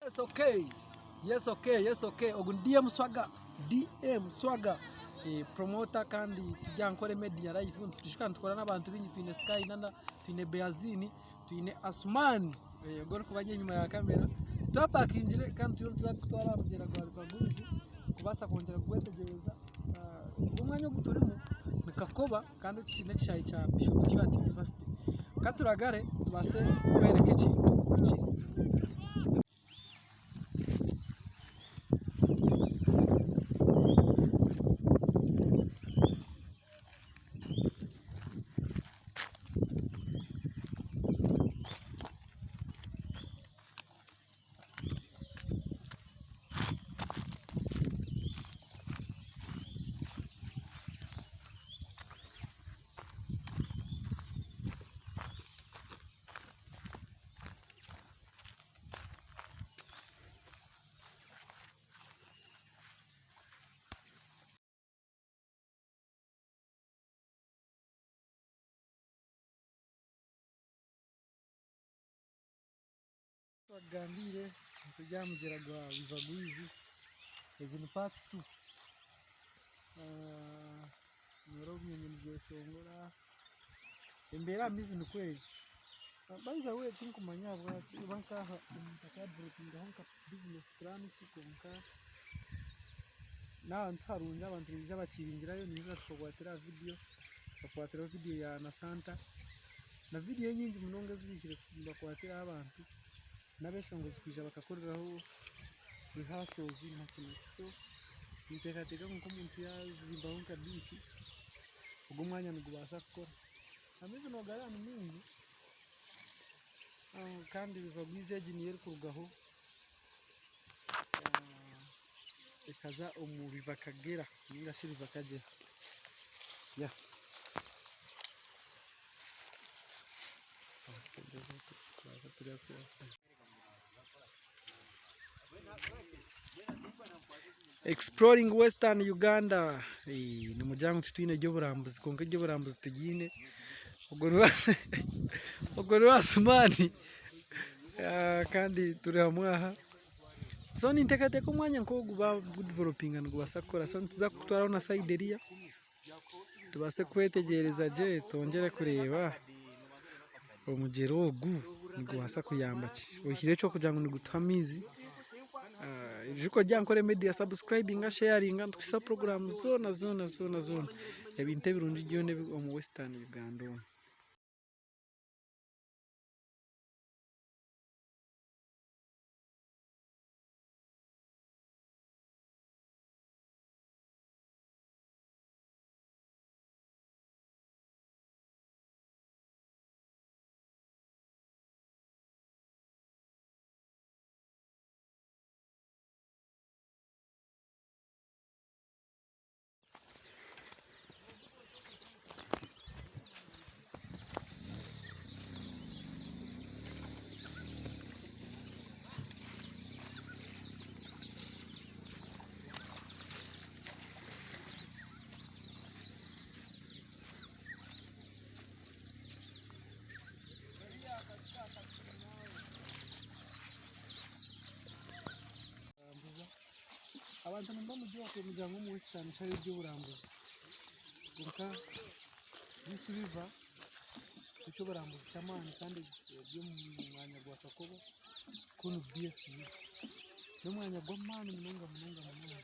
Yes okay, yes okay, yes okay. Ogu ni DM Swagga, DM Swagga eh, promoter kandi turi aha Nkore Media Live nitwijuka nitukora n'abantu baingi twine Sky Nana, twine Beazini, twine Asuman eh, ogu orikuba ari enyima ya kamera. Twapakingire kandi turiyo nituza kukutwara aha mugyera gwa Rukagwizi kubaasa kwongyera kugwetegyereza. Ah, ogu omwanya ogu turimu ni Kakoba kandi eki n'ekishaayi kya Bishop Stuart University. Katuragare tubaase kukworeka ekintu oku kiri. Twakugambiire nituri aha mugyera gwa River Rwizi, egi ni part 2. Noreeba obunyonyi nibweshongora, embeera aha maizi nikwo eri. By the way tinkumanya ahabwaki oba nkaha omuntu akadevelopingaho nka bizinesi puraani ki kwonka n'ahantu harungi abantu nibaija bakiringirayo ninga tukakwatira aha vidiyo, tukakwatiraho vidiyo ya na Santa. Na vidiyo enyingi munonga ezi baijire nibakwatiraho abantu n'abeshongozi kwija bakakoreraho rehearsals na kinaki so ninteekateeka ngu nk'omuntu yaazimbaho nka biiki ogwo omwanya nigubaasa kukora. Amaizi nogareeba ni maingi kandi River Rwizi egi niyo erikurugaho ekaza omu River Kagera ninga shi River Kagyera. Exploring western Uganda nimugira ngu titwine eby'oburambuzi kwonka eby'oburambuzi tubyine ogwo ni Asuman kandi turi hamwe aha so ninteekateeka omwanya nk'ogu baagudevelopinga nigubaasa kukora so nituza kukutwaraho na sayidi eriya. Tubaase kwetegyereza gye twongyere kureeba omugyera ogu nigubaasa kuyamba ki. Oyihireho eky'okugira ngu nigutuha amaizi, ijuka ori aha Nkore Media sabusikurayibinga, sheyaringa nitukuhitsya puroguraamu zoona zoona zoona zoona ebintu ebirungi byona omu western Uganda omu. Abantu nimuba muri omugira ngu omu western tihariyo eby'oburambuzi kwonka this river n'eky'oburambuzi ky'amaani kandi eri omu mwanya gwa Kakoba kunu BSU n'omwanya gw'amaani munonga munonga munonga.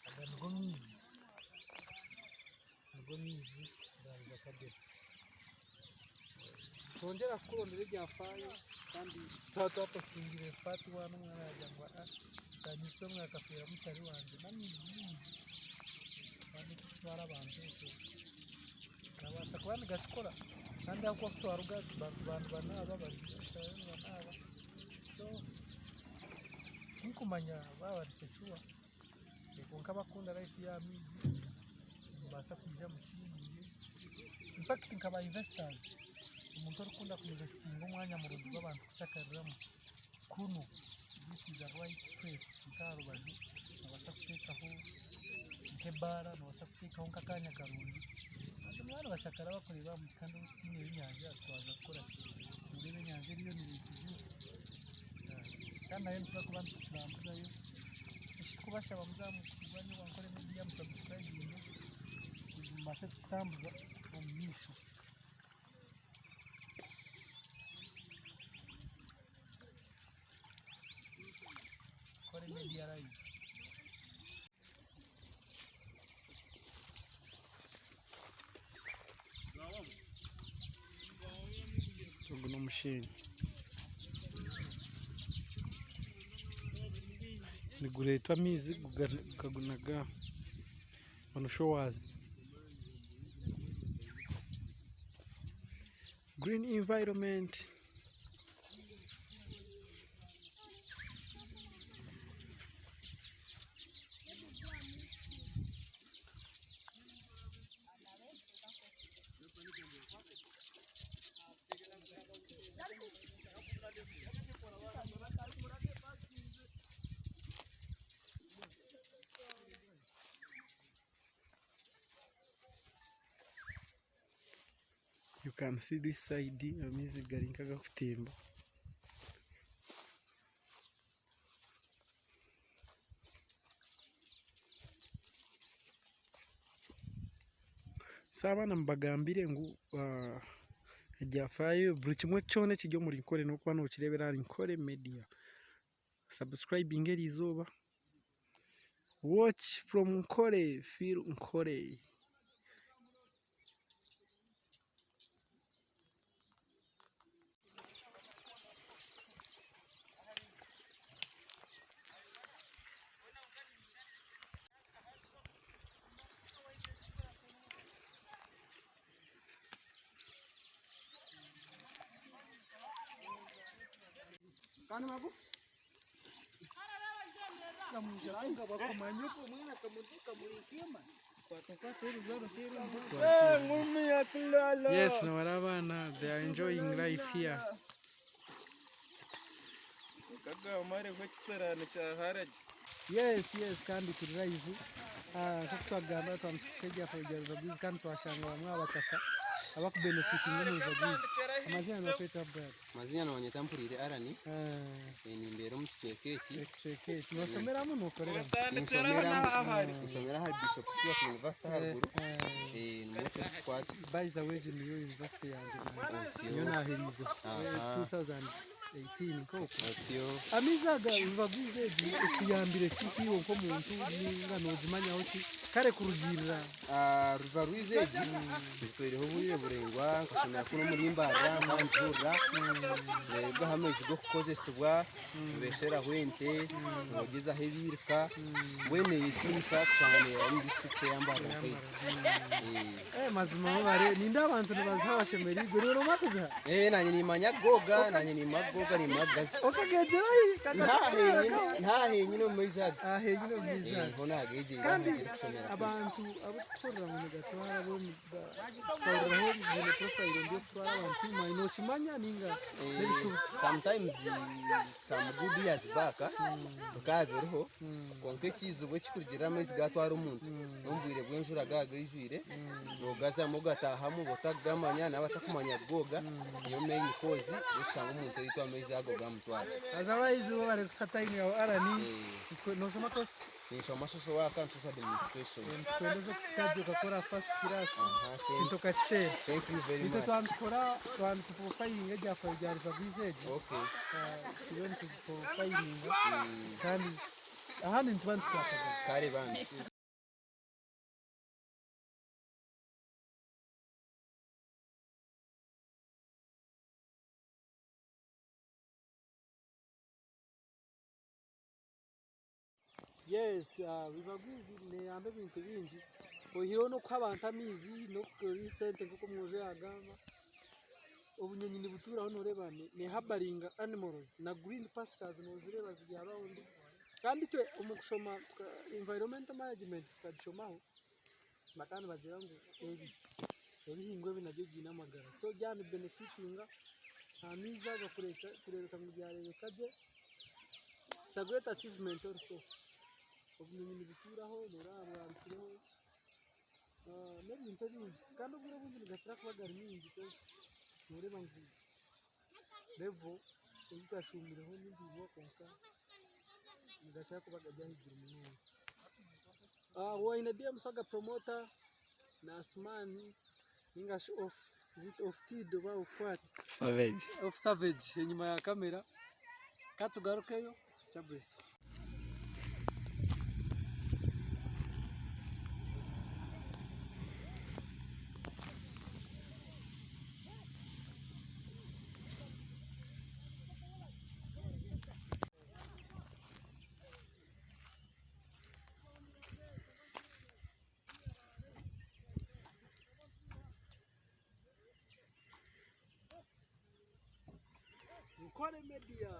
Aga nigo maizi, nigo maizi ga River Kagera. Nitwongyera kukurondera ebyafaayo kandi twaba twapositingire paati waani omwana yaagira ngu aa kanyitse omwe akafeera mukyari wangye n'amaizi maingi kandi kutwara abantu ekyo gabaasa kuba nigakikora kandi ahakuba ahu twaruga abantu nibanaaba bariyo nibanaaba so tinkumanya baaba bari secure kwonka abakukunda life y'aha maizi nimubaasa kwija mukihingye infact nka ba investors omuntu orikukunda ku investinga omwanya murungi gw'abantu kukyakariramu kunu this is the right place nk'aha rubaju noobaasa kuteekaho nk'ebaara noobaasa kuteekaho nk'akaanya karungi. Niba nibacakara bakureeba kandi obu tutiineyo enyanja twaza kukora ki? Nindeeba enyanja eriyo ni Lake View kandi nayo nituza kuba niturambuzayo. Eki turikubashaba muze aha mukutu gwanyu ogwa Ankole Media musabusikurayibinge mubaase kukitambuza omu maisho. Ankole Media Live. Ogu n'omushenyi nigureetwa amaizi gukagunaga omu showers. Green environment. You can see this side amaizi gari nk'agakutemba. So abaana mubagambire ngu ebyafaayo buri kimwe kyona ekiri omuri Nkore n'okuba nokireebera ahari Nkore media. Sabusikurayibinga eriizooba, watch from Nkore, feel Nkore. Yes nobareba abaana they are enjoying life here. Yes yes kandi turi live nk'oku twagamba twaba nitukuhitsya ebyapa bya River Gwizi kandi twashanga bamwe aha bataka abakubenefitinga omu River Gwizi. Amazina nibakweta Brad? Amazina nibanyeta Mpuriire Allan, nimbeera omu kicweka eki. Ekicweka eki. Noshomeramu nokoreramu? Ninshomera ahari Bishop Stuart University aharuguru, nimwo turikukwata. By the way egi niyo university yangye niyo naheriizeho 2018 nk'okwo. Amaizi aga River Gwizi egi ekuyambire ki iwe nk'omuntu ninga nogimanyaho ki? Kare kurugiirira. River Rwizi egi ntwireho obwire buraingwa nkashomera kunu omuri Mbarara nkaba nituhurira neerugaho amaizi g'okukozesibwa nibeesheraho ente nibogyezaho ebiirika mbwenu neeyesiimisa kushanga neeraba omu disiturikiti eya Mbarara nkaitu. Mazima webare nindeeba abantu nibaziha bashemereirwe niiwe noomanya kuziha? Naanye niimanya kugoga naanye niimanya kugoga niimanya kugaziha. Okageegyera hi? Naaha henyine omu maizi aga. Aha henyine omu maizi aga. Niho naageegyeire Kandi aha kushomera kwe. abantu abu turikuhurira ngu nigatwara bo tukahuriraho baine profile mbi ekutwara abantu manya nokimanya ninga n'ebishuba? Sometimes some good years back bikaba biriho kwonka ekizibu ekirikurugiirira amaizi gatwara omuntu n'omu bwire bw'enjura gaba gaijwire nogazamu ogataahamu oba otakugamanya naaba atakumanya kugooga niyo main cause y'okushanga omuntu oitwa amaizi ago gamutwara. Haza abahizi bo barikuta time yawe Allan noshoma course ki? Ninshoma social work and social administration. Nitukwendeza okukutagye okakora first class ekintu okakiteera. Thank you very Itwe much. twanitukora twanituprofayiringa ebyafayo bya River Gwizi egi. Okay. Turiyo nitugiprofayiringa kandi ahandi nituba nitukwatagana. Kare bambi. Yes River Gwizi neyamba ebintu bingi oyihireho n'okuha abantu amaizi n'okuha esente nk'oku omwojo yagamba, obunyonyi nibutuuraho noreeba nehabaringa animals na green pastures nozireeba ziri around kandi itwe omu kushoma environmental management tukagishomaho bakaba nibagira ngu ebi ebihingwa ebi nabyo biine amagara so byaba nibibenefitinga amaizi aga kureebeka ngu byareebeka gye. It's a great achievement also. Obunyonyi nibutuuraho noreeba bwarukireho. ebintu ebingi kandi obwire obwingi nigakira kuba gari mingi coz noreeba ngu level ei gashuumireho ni ndaingwa kwonka nigakira kuba gari ahaiguru munonga. Waine DM Swaga Promoter na Asuman ninga shi Off is it Off Kid oba Off what? Savage. Off Savage enyima ya kamera. Katugarukeyo Chabesi. Nkore Media.